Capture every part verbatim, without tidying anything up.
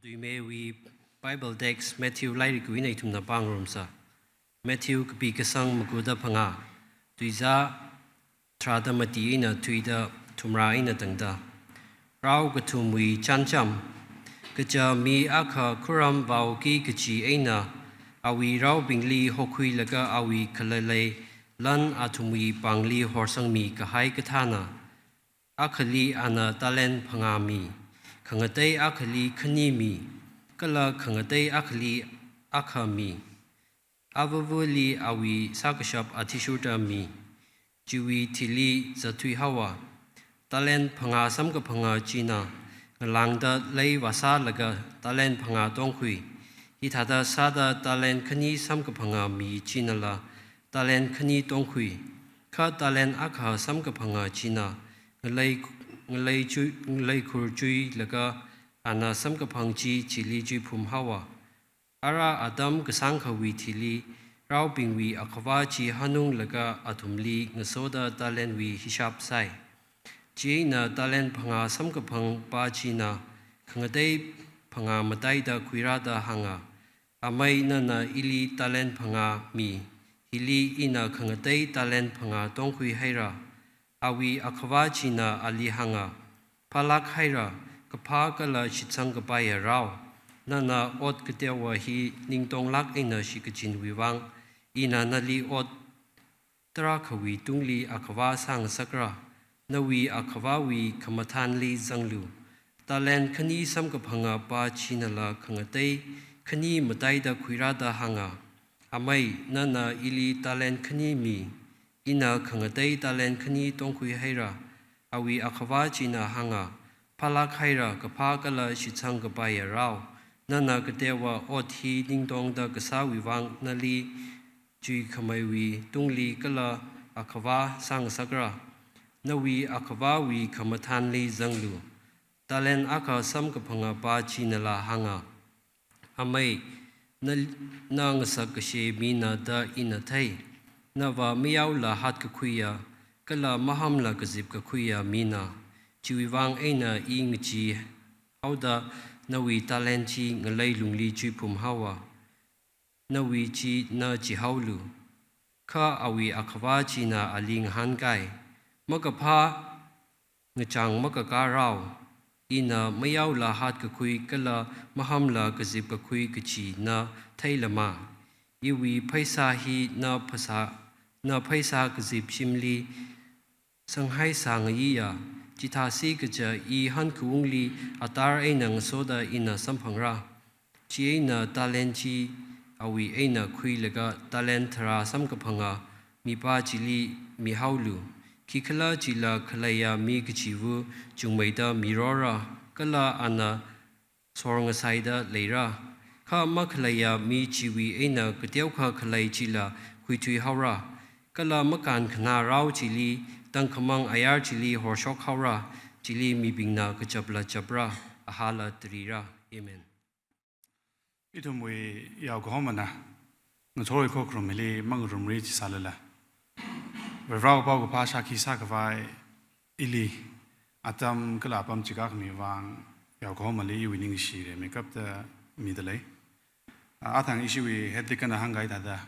Tuimeiwui Bible text Matthew lairikwui eina ithumna pāngarumsa. Matthew kapi kasang makuda phangā, tuizā tharāda mati eina thuida thumrā eina tangda. Rao kathumwui chānjam. Kaja mi akha khuram vaoki kachi eina awui raobingli hokhuilaga awui khalalei lan athumwui pāngli horsangmi kahai kathāna. Akhali ana talent phangā mi, khangatei akhali khani mi, kala khangatei akhali akha mi. Avavali awui sākashap athishurda mi, chiwui thili zatthui haowa. Talent phangā samkaphanga china ngalāngda lei vāsālaga talent phangā tongkhui. Hithāda sāda talent khani samkaphanga mi chinala talent khani tongkhui. Kha talent akha samkaphanga china ngalei, ngalei chui, ngalei khur chuilaga ana samkaphang chi chili chuiphum haowa. Ara atam kasāngkhawui thili, raobingwui akhavā chi hanunglaga athumli ngasoda talentwui hishap sāi. Chieina talent phangā samkaphang pā china khangatei phangā mataida khuirāda hānga, "Amei, nana ili talent phangā mi, hili ina khangatei talent phangā tongkhui haira." Awui akhavā china ali hānga, "Phālāk haira, kaphā kala shitsang kapaiya rao. Nana ot kateowa hi ningtonglāk eina shikachinwui vang, ina nali ot tarākhawui tungli akhavā sāngasakra. Nawui akhavāwui khamathānli zanglu." Talent khani samkaphanga pā chinala khangatei khani mataida khuirāda hānga, "Amei, nana ili talent khani mi, ina khangatei talent khani tongkhui haira." Awui akhavā china hānga, "Phālāk haira, kaphā kala shitsang kapaiya rao. Nana kateowa ot hi ningtongda kasāwui vang nali chuikhameiwui tungli kala akhavā sāngasakra. Nawui akhavāwui khamathānli zanglu." Talent akha samkaphanga pā chinala hānga, "Amei, na, na ngasakkashe mina da ina thei. Nava mayaola hatkakhuiya, kala mahamla kazipkakhuiya mina. Chiwui vang eina i ngachee haoda nawui talent chi ngalei lungli chuiphum haowa. Nawui chi na chihaolu." Kha awui akhavā china ali ngahānkai, "Makaphā, ngachang makakā rao, ina mayaola hatkakhui kala mahamla kazipkakhui kachi na theilama? Iwui pheisā hi na phasā, na pheisā kazip shimli sanghaisā ngayiya, chithāsi kaja i hankaungli atar eina ngasoda ina samphangra." Chieina talent chi awui eina khuilaga talent tharā samkaphanga mipā chili mihaolu. Khikhalajila khaleiya mi kachiva chungmeida mirora, kala ana sorngasaida leira. Kha makhaleiya mi chiwui eina kateokha khalei chila khuithui haora. Kala makānkhanā rao chili, tangkhamang ayar chili horshok haora. Chili mibingna kachapla chapra, ahāla tarira. Amen. Ithumwui yaokahomana ngathor khorum hili mangarumri chisālala, Varewui paokaphā shākhi sākhavai ili atam kala apam chikākhami vang yaokahomali iwui ningshi rimeikapta midalei. A, athang ishiwui head deacon na hāngkahai thāda,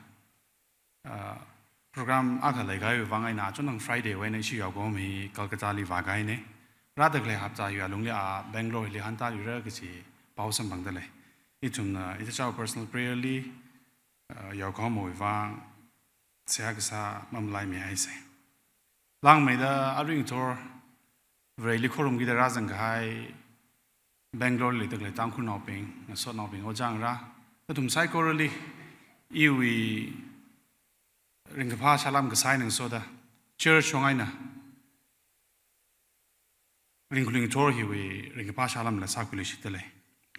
a, program akha leikahaiwui vang eina achonnang Friday wui eina ishi yaokahom hi Calcutta li vākahaina. Rāda khalei hapta hiwui alungli a Bangalore hili hāntāluira kachi pao samphangdalei. Ithumna ithāchao personal prayer li, a, yaokahomwui vang seihā kasā mamalaimihaisa. Langmeida arui ngathor Vareli khorumkida rāzangkahai Bangalore li leida khalei Tangkhulnaobing, ngasotnaobing ojāngra. Nathum saikorali iwui ringkaphā salam kasā eina ngasoda, church wui eina ringkharing ngathor hiwui ringkaphā salamla sākhuiluishitdalei.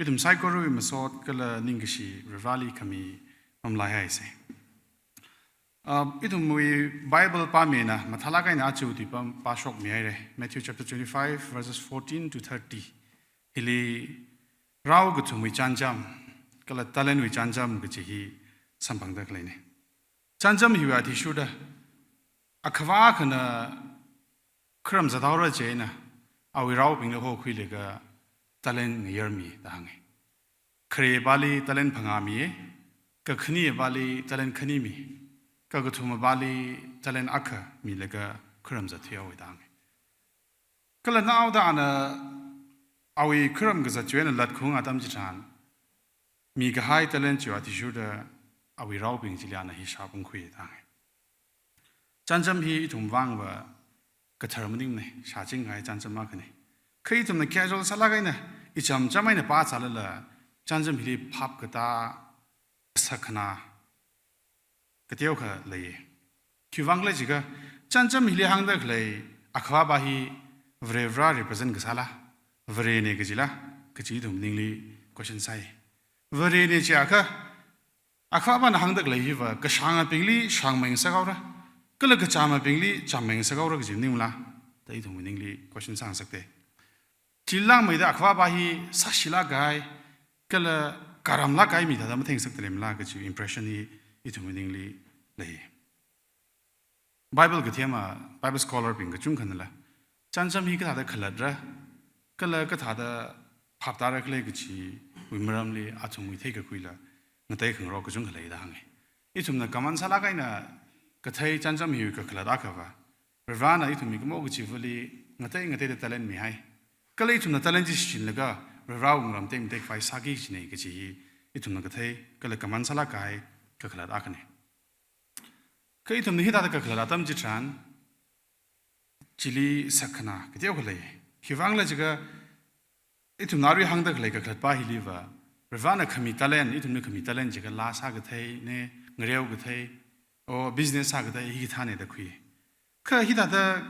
Ithum saikorawui masot kala ningkashi Vareli khami mamalaihaisa. A, ithumwui Bible pāmina mathālāk eina aja tuipam pāshokmihaira. Matthew chapter twenty-five, verses fourteen to thirty. Hili rao kathumwui chānjam kala talent wui chānjam kachi hi samphangda khaleina. Chānjam hiwui athishurda, akhavā akhana khuram zathaora chieina awui raobingli hokhuilaga talent ngayarmi da hānga. Kharepali talent phangā mi, kakhanepali talent khani mi, kakathumapali talent akha milaga khuiram zatthuihaowa da hānga. Kala naoda ana awui khuiram kazat chiwui eina latkhaung atam chitharan, mikahai talent chiwui athishurda awui raobing chili ana hisap ungkhui da hānga. Chānjam hi ithum vangva kathar maningmana, shāchinghai chānjam akhana. Kha ithumna casual sālāk eina, ichamcham eina pāzālala, chānjam hili phap katā, sakkhanā kateokha lei. Khiwuivang khala jiakha, chānjam hili hāngda khalei akhavāpa hi Varivara represent kasāla, Varena kajila, kaji ithum ningli question sāi. Varena jiakha, akhavāpana hāngda khalei hiva, kashāngabingli shāngmei ngasakhaora, kala kachāmabingli chāmmei ngasakhaora kaji maningla, da ithum ningli question sāngasakta. Chili langmeida akhavāpa hi sāshilāk kahai, kala karamlāk kahai mi thāda matheingasakta leimala kaji impression hi ithum ningli lei. Bible kathema, Bible scholar bing kachungkhanala, chānjam hi kathāda khalatra, kala kathāda phaptāra khala kajiwui maramli athumwui theikakhuila ngateikhangarok kachungkha lei da hānga. Ithumna common sālāk eina kathei chānjam hiwui kakhalat akhava, Varivarana ithum mikumo kachivali ngatei ngateida talent mihai. Kala ithumna talent chi shichinlaga Varivarawui ngarān tekmatei khavai sāki kajina kaji hi ithumna kathei kala common sālāk kahai kakhalat akhana. Kha ithumna hithāda kakhalat atam chitharan, chili sakkhanā kateokha lei. Khiwuivang khala jiakha, ithumna arui hāngda khalei kakhalatpa hiliva, Varivarana khami talent, ithumna khami talent jiakha laa sākatheina, ngareo kathei, or business sākathei, hikathāna da khui. Kha hithāda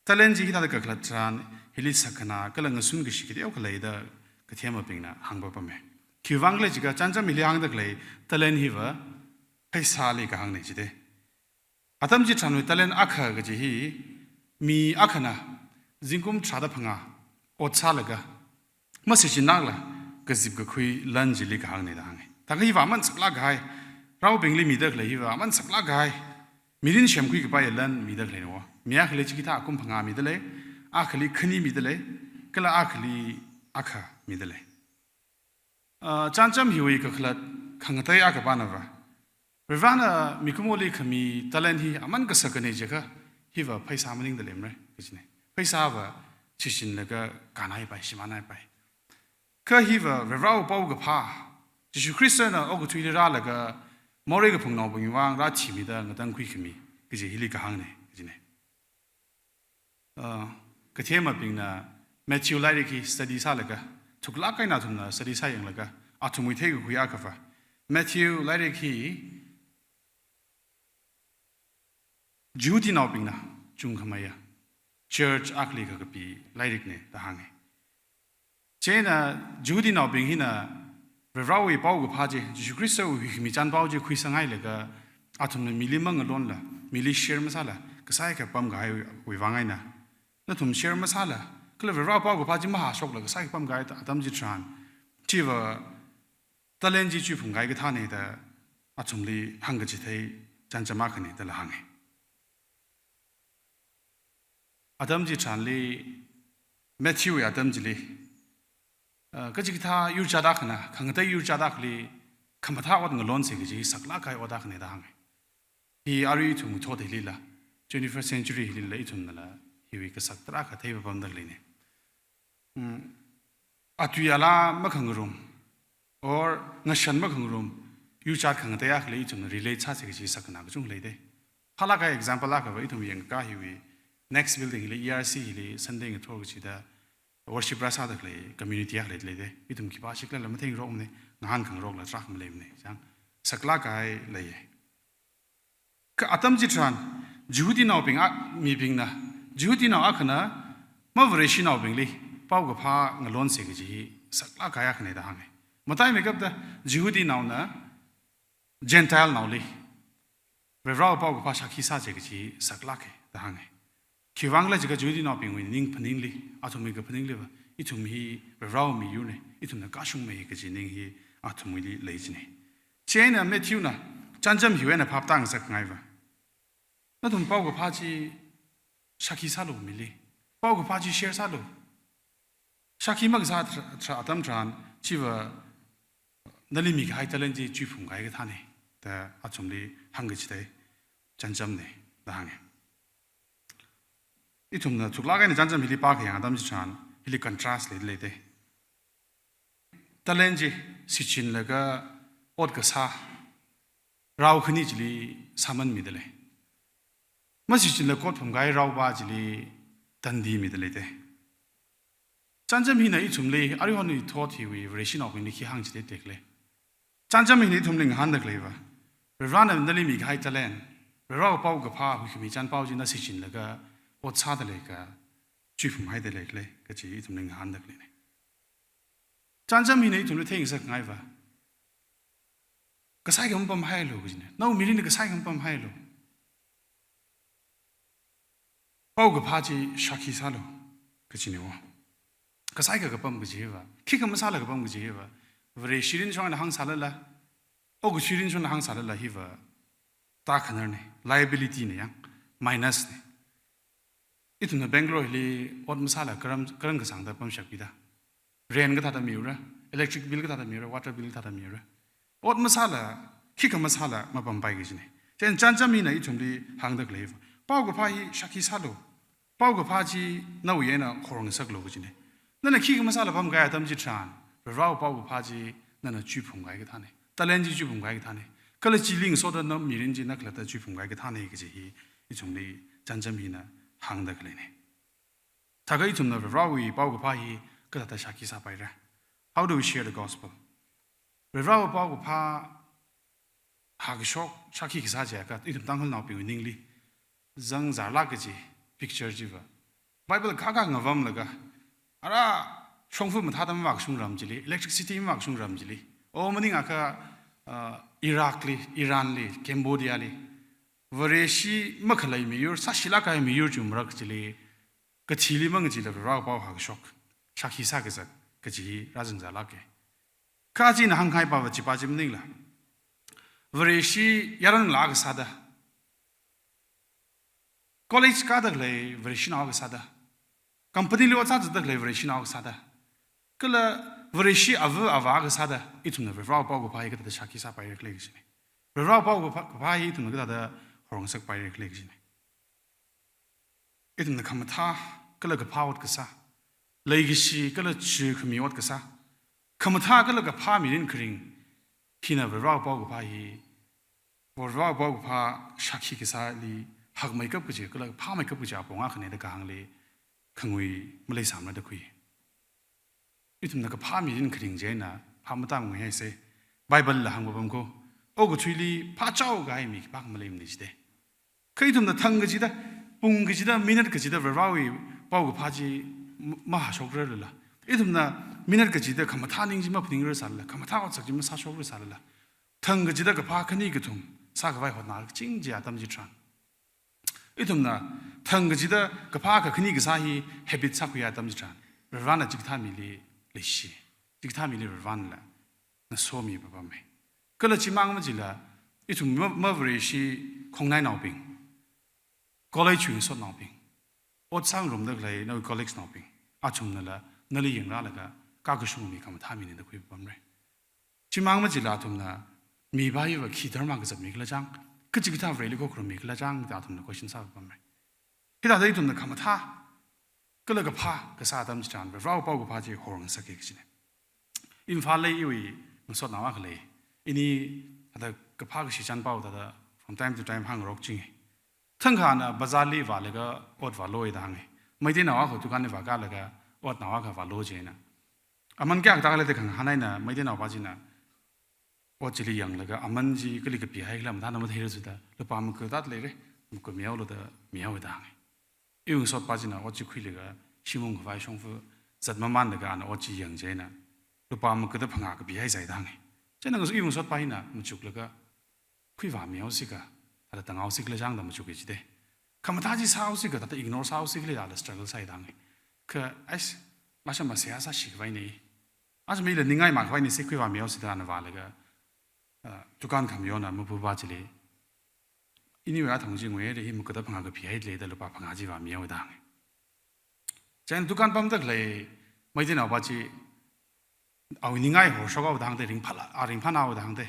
talent chi hithāda kakhalat tharan, hili sakkhanā kala ngasun kashi kateokha lei da kathemabingna hāngpapama. Khiwuivang khala jiakha, chānjam hili hāngda khalei talent hiva pheisāli kahāngna jida. Atam chitharanwui talent akha kaji hi, mi akhana zingkum tharāda phangā ot sālaga, mashichinnakla kazip kakhui lan chili kahāngna da hānga. Thākha hiva aman saklāk kahai, raobingli mida khalei hiva aman saklāk kahai, mirin semkhui kapai lan mida khaleina. Mi akhali chikathā akum phangā mida lei, akhali khani mida lei, kala akhali akha mida lei. Ah, chānjam hiwui kakhalat khangatei akhapanava, Varivarana mikumoli khami talent hi aman kasakkana jiakha, hiva pheisā maningda leimara kajina. Pheisāva shichinlaga kānhaipai, shimānhaipai. Kha hiva Varivarawui paokaphā, Jishu Khristana okathuili rālaga morei kaphungnaobingwui vang rāthimida ngatangkhui khami kaji hili kahāngna kajina. Uh, kathemabingna Matthew lairik hi study sālaga, thuklāk eina athumna study sāyanglaga, athumwui theikakhui akhava, Matthew lairik hi Jihudinaobingna chungkhameiya church akhali kakapi lairikna da hānga. Chieina Jihudinaobing hina Varivarawui paokaphā chi, Jishu Khristawui huikhami chānpao chi khuisanghailaga, athumna mili mangalonla, mili share masāla, kasāi kapam kahaiwui vang eina, nathum share masāla, kala Varivarawui paokaphā chi mahāshokla kasāi kapam kahai atam chitharan, chiva talent chi chuiphung kahai kathāna da athumli hāngkachithei chānjam akhana dala hānga. Atam chitharanli, Matthewwui atam chili, uh, kachikathā yurchat akhana khangatei yurchat akhali khamathā ot ngalonsa kaji saklāk kahai ot akhana da hānga. Hi arui ithum thot hilila, twenty-first century hilila ithumnala hiwui kasak tarākha theipapamda leina. Hmm. Atui alaa makhangarum, or ngashan makhangarum, yurchat khangatei akhali ithumna relate sāsa kaji sakkhanā kachungkha leida. Phālāk kahai example akhava ithum yangkā hiwui next building hili, E R C hili, Sunday ngathor kachida worship rāsāda khalei community akha leida. Ithum khipā shiklala matheingarokmana, ngahānkhangarokla tarākha maleimana. Chang, saklāk kahai leiya. Kha atam chitharan, Jihudinaobing a, mibingna, Jihudinao akhana mavareshinaobingli paokaphā ngalonsa kaji hi saklāk kahai akhana da hānga. Mataimeikapta Jihudinaona Gentile naoli Varivarawui paokaphā shākhi sāsa kaji saklāka da hānga. Khiwuivang khala jiakha Jihudinaobingwui ning phaningli, athumwui kaphaningliva, ithum hi Varivarawui miyurna, ithumna kashungmei kaji ning hi athumwuili lei jina. Chieina Matthewna chānjam hiwui eina phaptāngasak ngaiva, nathum paokaphā chi shākhi sālu mili. Paokaphā chi share sālu. Shākhi makasā tha-, tha-, atam tharan chiva nali mikahai talent chi chuiphung kahai kathāna da athumli hāngkachithei chānjamna da hānga. Ithumna thuklāk eina chānjam hili pākhayang atam chitharan, hili contrast leilei da. Talent chi shichinlaga ot kasā rao khani chili sāmanmidalei. Mashichinla ot phungkahai raopā chili tandimidalei da. Chānjam hina ithumli, aruihon ithot hiwui Vareshinaobingli khi hāngchithei tekle. Chānjam hina ithumli ngahānda khaleiva, Varivarana nali mikahai talent, Varivarawui paokaphā, huikhami chānpao chi na shichinlaga ot sāda leikha, chuiphunghaida leikhala kaji ithumli ngahānda khaleina. Chānjam hina ithumli theingasakngaiva, kasā akha mapamhaialu kajina. Nawui mirinli kasā akha mapamhaialu. Paokaphā chi shākhi sālu kajina wo. Kasā akha kapam kajiva, khikha masāla kapam kajiva, Vareshi rinshong eina hāngsālala, okathui rinshong eina hāngsālala hiva tākhanarna, liability na yang, minus na. Ithumna Bangalore hili ot masāla karam, karam kasāngda pamshapkida. Rent kathāda miura, electric bill kathāda miura, water bill kathāda miura. Ot masāla, khikha masāla mapampai kajina. Chieina chānjam hina ithumli hāngda khaleiva, paokaphā hi shākhi sālu. Paokaphā chi nawui eina horngasaklu kajina. Nana khikha masāla pamkahai atam chitharan, Varivarawui paokaphā chi nana chuiphung kahai kathāna. Talent chi chuiphung kahai kathāna. Kala chili ngasoda nawui mirin chi na khalatta chuiphung kahai kathāna kaji hi ithumli chānjam hina hāngda khaleina. Thākha ithumna Varivarawui paokaphā hi kathāda shākhi sāpaira? How do we share the gospel? Varivarawui paokaphā hāngkashok shākhi kasā chiakha, ithum Tangkhulnaobingwui ningli zangzarlāk kaji picture chiva, Bible kakā ngavamlaga, ara shongfa mathāda mavākashung ram chili, electricity mavākashung ram chili, o maningakha, uh, Iraq li, Iran li, Cambodia li, Vareshi makhalei miyur, sāshilāk kahai miyur chi marak chili, kathili mangachila Varivarawui pao hāngkashok shākhi sākazat kaji hi rāzangzarlāka. Kha china hāngkhangai pava chipa chi maningla, Vareshi yaron ngalā akha sāda, college kāda khalei Vareshinao akha sāda, company li ot sāzatda khalei Vareshinao akha sāda, kala Vareshi ava avā akha sāda, ithumna Varivarawui paokaphā hi kathāda shākhi sāpaira khala kajina. Varivarawui paokaphā, kaphā hi ithumna kathāda horngasakpaira khala kajina. Ithumna khamathā kala kaphā ot kasā, leikashi kala chi khami ot kasā, khamathā kala kaphā mirin kharing hina Varivarawui paokaphā hi, Varivarawui paokaphā shākhi kasāli hakmeikap kaji kala phāmeikap kaji apong akhana da kahāngli khangui maleisāmara da khui. Ithumna kaphā mirin kharing chieina phā matamngahaisa. Bible la hāngpam ko, okathuili phāchao kahai mi khipākha maleimana jida. Kha ithumna thang kachida, pung kachida, minute kachida Varivarawui paokaphā chi m-, mahāshokrarlala, ithumna minute kachida khamathā ning chi maphaningrarsālala, khamathā otsak chi masāshokrarsālala, thang kachida kaphā khani kathum sākhavai hotnakaching chi atam chitharan, ithumna thang kachida kaphā akha khani kasā hi habit sākhuiya atam chitharan, Varivarana chikathā mili leishi, chikathā mili Varivarana ngasomi papamma. Kala chimang machila, ithum ma, ma Vareshi khongnainaobing, college wui ngasotnaobing, ot sāngarumda khalei nawui colleagues naobing, athumnala nali yangrālaga kakashung mi khamathā mina da khui papamra. Chimang machila athumna, mipā hiva khi dharma kazat mi khala chang, kachikathā Vareli khokharum mi khala chang da athumna question sāpamra. Hithāda ithumna khamathā kala kaphā kasā atam chitharan Varivarawui paokaphā chi horngasaka kajina. Imphal li iwui ngasotnao akha lei. Ini thāda kaphā kashi chānpao thāda from time to time hāngrokchinga. Thangkha ana bazar li vālaga ot vāloi da hānga. Meiteinao akha dukan li vākalaga otnao akha vālo jina. Aman kayākha tākhala da khangahān eina Meiteinaopa china ot chili yanglaga aman chi kali kapihai khala mathāna matheirarsuda, lupā maka tāda leira, maka mihaolu da mihaowa da hānga. Iwui ngasotpa china ot chi khuilaga shimung khavai shongfa zat mamānlaga ana ot chi yang chieina, lupā makada phangā kapihaisai da hānga. Chieina ngas-, iwui ngasotpa hina machuklaga, khuivāmihaosi kha, thāda tānghaosi khala chang da machuka jida. Khamathā chi sāhaosi kha, thāda ignore sāhaosi khala thāda struggle sāi da hānga. Kha, ais, aja ma seihā sāshi khavaina. Aja mila ningai ma khavaina se khuivāmihaosi da ana vālaga, ah, dukan khamayona mapupā chili, iniwui athang chi nguihaida hi makada phangā kapihaida leida lupā phangā chi vāmihaowa da hānga. Chieina dukan pamda khalei Meiteinaopa chi awui ningai horshok haoda hāngda, ringphāla, a ringphāna haoda hāngda.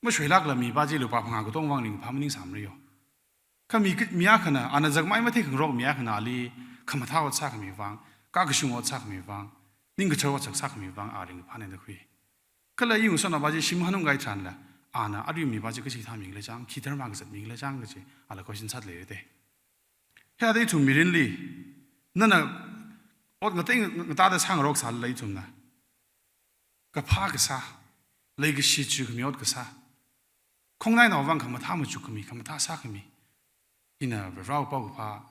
Mashoilākla mipā chi lupā phangā katongwui vang ringphā maningsāmara yo. Kha mi, mi akhana, ana zakmai matheikhangarok mi akhana ali khamathā ot sākhami vang, kakashung ot sākhami vang, ningkachar otsak sākhami vang a ringphāna da khui. Kala iwui ngasotnaopā chi shim hanung kahai tharanla, ana arui mipā chi kachi thāmi khala chang, khi dharma kazatmi khala chang kachi, ala question sāda leira da. Hithāda ithum mirinli, nana ot ngatei ngateida sāngarok sālala ithumna kaphā kasā, leikashi chuikhami ot kasā, khongnainao vang khamathā machukkhami, khamathā sākhami, hina Varivarāwui paokaphā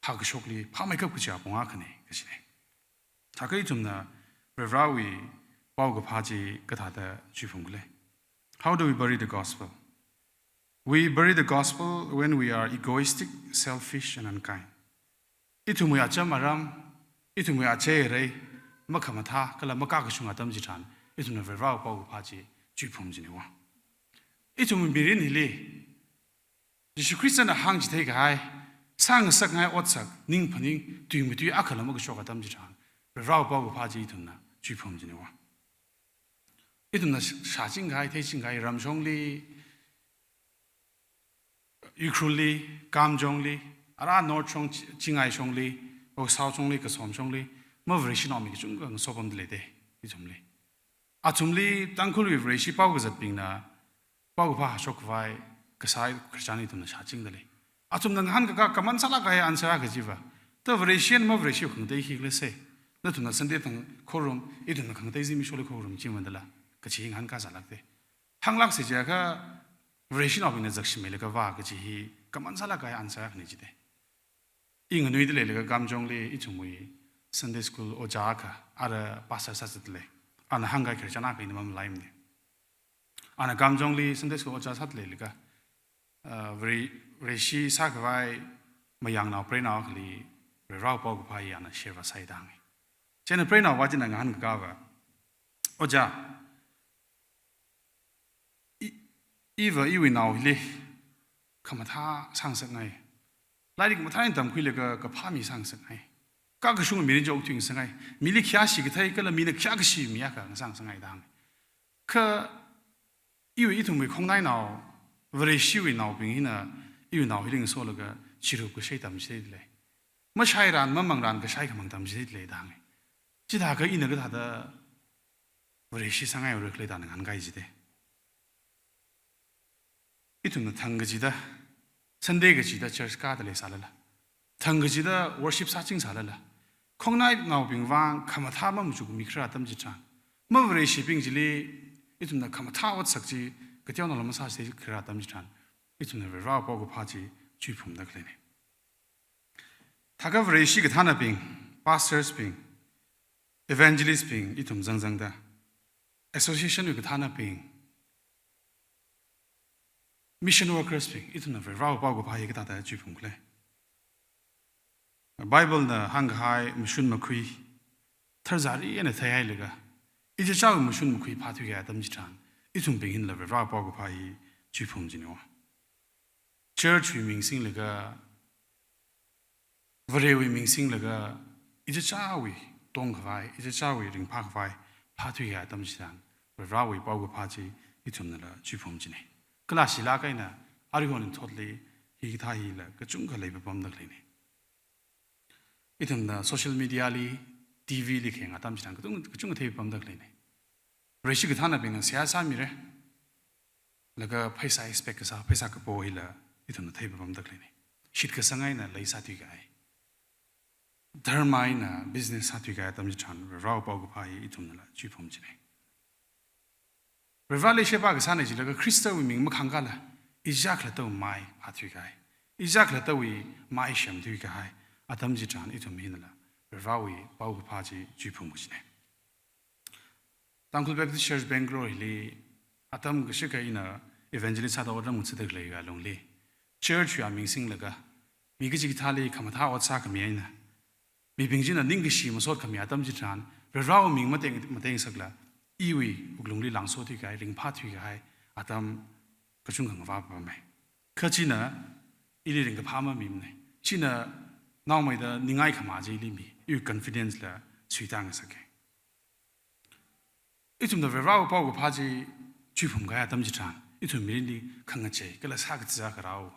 phākashokli phāmeikap kachi apong akhana kachina. Thākha ithumna Varivarāwui paokaphā chi kathāda chuiphum khala? How do we bury the gospel? We bury the gospel when we are egoistic, selfish, and unkind. Ithumwui acham aram, ithumwui achei arei makhamathā kala makakashung atam chitharan, ithumna Varivarāwui paokaphā chi chuiphum kachina. Ithumwui mirin hili Jishu Khristana hāngchithei kahai, sāngasakngai otsak, ning phaning, tui matui akhala makashok atam chitharan, Varivarāwui paokaphā chi ithumna chuiphum kachina. Ithumna shāching kahai, theiching kahai, ramshongli, Ukhrulli, Kamjongli, ara North shong, Chi-, Chingai shongli, o South shongli, Kasom shongli, mavareshi naomi kachungkha ngasopamda lei da, ithumli. Athumli Tangkhulwui vareshi pao kazatbingna paokaphā hāshok khavai kasā khararchan ithumna shāchingda lei. Athumna ngahānkakā common sālāk kahai answer akha chiva, ta vareshi eina mavareshi khangatei hi khala se. Nathumna Sunday thang khorum, ithumna khangatei zimiksho eina khorum chi mandala, kachi ngahānkā sālāk da. Hānglāksa jiakha, vareshinaobingna zakshimei laka va kachi hi common sālāk kahai answer akhana chi da. I nganuida leilaga Kamjongli ithumwui Sunday school ojā akha, ara pastor sāzat lei. Ana hāngkahai khararchan akha ina mamalaimana. Ana Kamjongli Sunday school ojā sāda leilaga, ah, vare-, vareshi sākhavai mayangnao preinao akhali Varivarāwui paokaphā hi ana share vāsai da hānga. Chieina preinaova china ngahānkakāva, Ojā, i, iva iwui nao hili khamathā sāngasakngai. Lairik mathā eina tamkhuilaga kaphā mi sāngasakngai. Kakashung mirin chi okthuingasakngai. Mili khayāshi kathei kala mina khayākashi mi akha ngasāngasakngai da hānga. Kha iwui ithumwui khongnainao, vareshiwui naobing hina iwui nao hili ngasolaga chirup kashai tamchitheida lei. Mashairan, mamangran kashai khamang tamchitheida lei da hānga. Chithākha ina kathāda vareshi sāngaira khala da ana ngahānkai chi da. Ithumna thang kachida, Sunday kachida church kāda leisālala, thang kachida worship sāchingsālala, khongnainaobing vang khamathā mamachukmi khara atam chitharan, mavareshibing chili ithumna khamathā otsak chi kateonaola masāsei khara atam chitharan, ithumna Varivarāwui paokaphā chi chuiphumda khaleina. Thākha vareshi kathānabing, pastors bing, evangelist bing, ithum zangzangda, association wui kathānabing, mission workers bing, ithumna Varivarāwui paokaphā hi kathāda chuiphum khala? Bible na hāngkahai mashun makhui, tharzari eina theihailaga, ichichāwui mashun makhui phāthuikahai atam chitharan, ithumbing hinala Varivarāwui paokaphā hi chuiphum kachina. Church wui ming singlaga, Varewui ming singlaga, ichichāwui tongkhavai, ichichāwui ringphākhavai phāthuikahai atam chitharan, Varivarāwui paokaphā chi ithumnala chuiphum kachina. Kala shilāk eina, aruihon thotli hikathā hila kachungkha leipapamda khaleina. Ithumna social media li, T V li khayang atam chitharan kachung, kachungkha theipapamda khaleina. Vareshi kathānabingna seihā sāmira, laga pheisā expect kasā, pheisā kapo hila ithumna theipapamda khaleina. Shitkasang eina lei sāthuikahai, dharma eina business sāthuikahai atam chitharan, Varivarāwui paokaphā hi ithumnala chuiphum kachina. Varivarā leishipā kasāna jilaga Khristawui ming makhāngkala, ichichā khalattawui mai phāthuikahai, ichichā khalattawui mai semthuikahai atam chitharan, ithum hinala Varivarāwui paokaphā chi chuiphum kachina. Tangkhul Baptist Church Bangalore hili atam kashikha ina evangelist sāda otram ngathada khaleiya lungli, church wui ming singlaga, mi kachikathāli khamathā ot sākhami eina, mibing china ningkashi masotkhami atam chitharan, Varivarāwui ming mateng, matengngasakla, iwui wuklungli langso thuikahai, ringphā thuikahai atam kachungkha ngavāpamma. Kha china ili ringkaphā mamimana. China naomeida ningai khama chi ili mi, iwui confidence la suitāngasaka. Ithumna Varivarāwui paokaphā chi chuiphum kahai atam chitharan, ithum mirinli khangachei, kala sākazā kharao.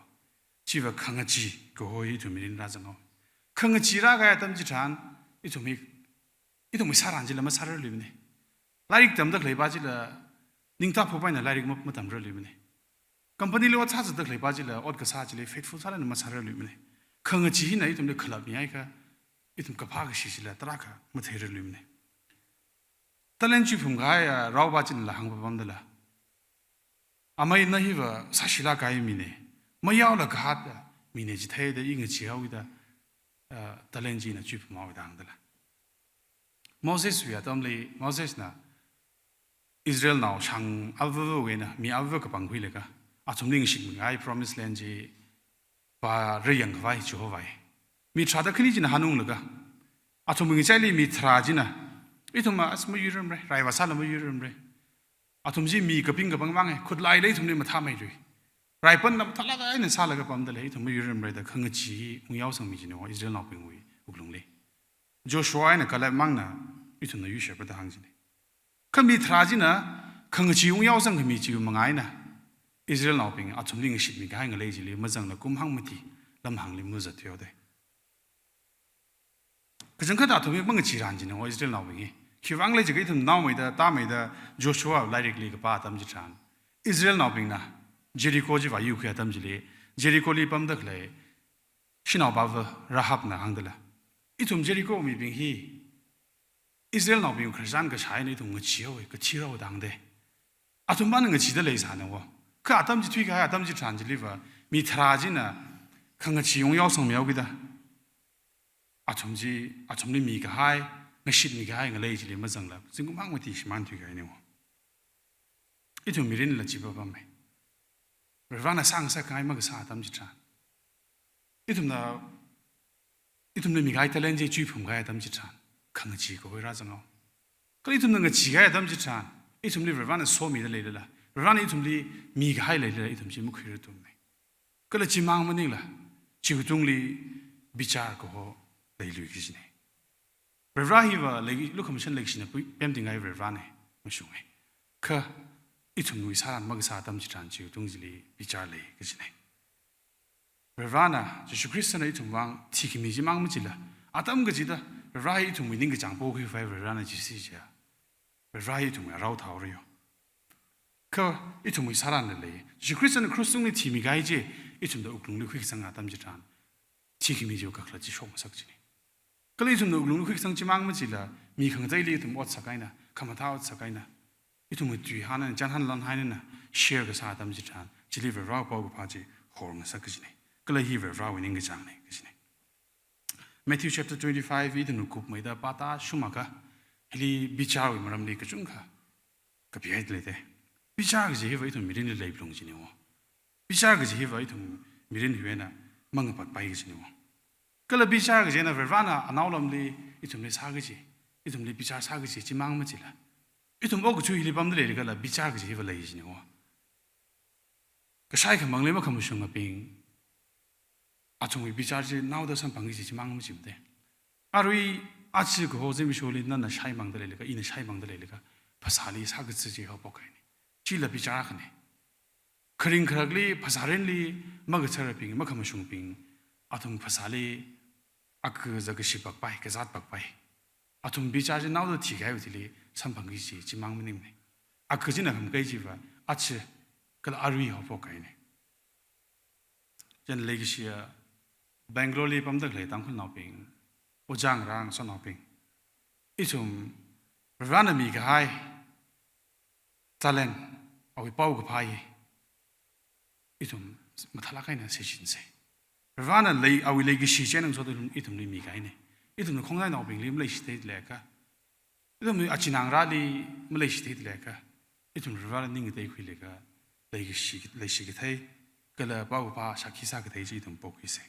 Chiva khangachee kaho hi ithum mirin rāzanghaowa. Khangachee rākahai atam chitharan, ithum hi, ithumwui sāran chila masārarluimana. Lairik tamda khaleipa chila, ningtā phupaina lairik ma-, matamrarluimana. Company li ot sāzatda khaleipa chila, ot kasā chili faithful sālala masārarluimana. Khangachee hina ithumli khalapmi haikha, ithum kaphā kashi chila tarākha matheirarluimana. Talent chuiphum kahai, ah, raopa chinala hāngpamdala, amei na hiva sāshilāk kahai mina, mayaolaga kahata mina chitheida i ngacheehaoda, ah, talent chi ina chuiphumhaowa da hāngdala. Moseswui atamli, Mosesna Israelnao shang avāvawui eina, mi avāva kapangkhuilaga, athumli ngashitmi kahai promised land chi vāra yangkhavai chihovai. Mi tharāda khani china hanunglaga, athumwui ngachaili mi tharā china, ithumva as mayuirarmara, rai vāsāla mayuirarmara. Athum chi mi kaping kapang mangna, khutlaila ithumli mathāmeilui. Raipanna mathālāk eina sālaga pamdalei, ithum mayuirarmara da khangachee hi ungyaosangmi kajina, Israelnaobingwui wuklungli. Joshua eina Caleb mangna ithumna yuishapra da hāng kajina. Kha mi tharā china khangachee ungyaosangkhami chiwui manga eina Israelnaobing athumli ngashitmi kahai ngalei chili mazangla kum hangmati lamhāngli mazat thuihaoda. Kachangkhat athum hi mangacheeran kajina, Israelnaobing hi. Khiwuivang khala jiakha ithum naomeida, tāmeida, Joshua lairikli kapā atam chitharan, Israelnaobingna Jericho chi vāyukhui atam chili, Jericholi pamda khalei shanao avāva Rahabna hāngdala, ithum Jericho mibing hi Israelnaobing khararchan kashā eina ithum ngacheehaowa, kathiraowa da hāngda. Athum pāna ngacheeda leisāna wo. Kha atam chi thuikahai atam chitharan chiliva, mi tharā china khangachee ungyaosangmihaokida, athum chi, athumli mikahai, ngashitmi kahai ngalei chili mazangla zingkum hangmati shimān thuikahaina wo. Ithum mirinla chi papamma. Varivarāna sāngasak kahai makasā atam chitharan, ithumna, ithumli mikahai talent chi chuiphum kahai atam chitharan, khangachee kaho hi rāzanghaowa. Kala ithumna ngachee kahai atam chitharan, ithumli Varivarāna somida leilala, Varivarāna ithumli mikahai leilala, ithum chi makhuirarthumna. Kala chimang maningla, chiwui tungli bichar kaho leilui kajina. Varivarā hiva lei, lukhamashan leikashina pui, pemtinghai Varivarāna, mashunga. Kha ithumwui sāran makasā atam chitharan chiwui tung chili bichar lei kajina. Varivarāna, Jishu Khristana ithumwui vang thikhami chimang machila, atam kachida Varivarā hi ithumwui ningkachāng pokhuivai Varivarāna chisi chiya, Varivarā hi ithumwui arao thaora yo. Kha ithumwui sāranla lei. Jishu Khristana krush tungli thimikahai chi, ithumda wuklungli khuikasang atam chitharan, thikhami chiwui kakhalat chi shokngasak kajina. Kala ithumna wuklungli khuikasang chimang machila, mi khangateili ithum ot sākahaina, khamathā ot sākahaina, ithumwui tui hānna, chānhan lanhaina, share kasā atam chitharan, chili Varivarāwui paokaphā chi horngasak kajina. Kala hi Varivarāwui ningkachāngna kajina. Matthew chapter twenty-five ithumna kupmeida pātāshungakha, hili bicharwui maramli kachungkha kapihaida leida. Bichar kaji hiva ithum mirinli leiphalunga kajina wo. Bichar kaji hiva ithum mirin hiwui eina mangapatpai kajina wo. Kala bichar kajina Varivarāna anaolamli ithumli sākaji, ithumli bichar sākaji chimang machila, ithum okathui hili pamda leilakhala bichar kaji hiva lei kajina wo. Kashai khamangli makhamashungabing, athumwui bichar chi naoda samphang kaji chimang machimada. Arui aja kaho zimiksholi nana shaimangda leilakha, ina shaimangda leilakha, phasāli sākazā chi haophok kahaina. Chila bichar akhana. Kharing kharakli, phasārinli makatharabing, makhamashungbing, athum phasāli akha zakha shipakpai, kazatpakpai. Athum bichar chi naoda thikahaiwui thili samphang kaji chimang maningmana. Akha china khamkei chiva, aja kala arui haophok kahaina. Chieina leikashiya Bangalore li pamda khalei Tangkhulnaobing, ojā ngarā ngasotnaobing, ithum Varivarāna mikahai talent, awui paokaphā hi ithum mathālāk eina seishinsa. Varivarāna lei, awui leikashi chieina ngasoda ithum, ithumli mikahaina. Ithumna khongnainaobingli maleishithei leiakha, ithumwui achinā ngarāli maleishithei leiakha, ithum Varivarāli ning ngateikhuilaga leikashi, leishi kathei, kala paokaphā shākhi sākathei chi ithum pokhuisa.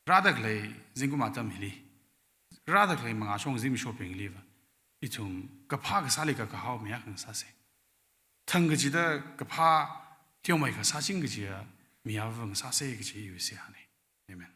Rāda khalei zingkum atam hili, rāda khalei mangāshong zimikshobingliva, ithum kaphā kasāli kakahao mi akha ngasāsa. Thang kachida kaphā teomeikha sāching kajiya mi ava ngasāsa kaji iwui seihāna. Amen.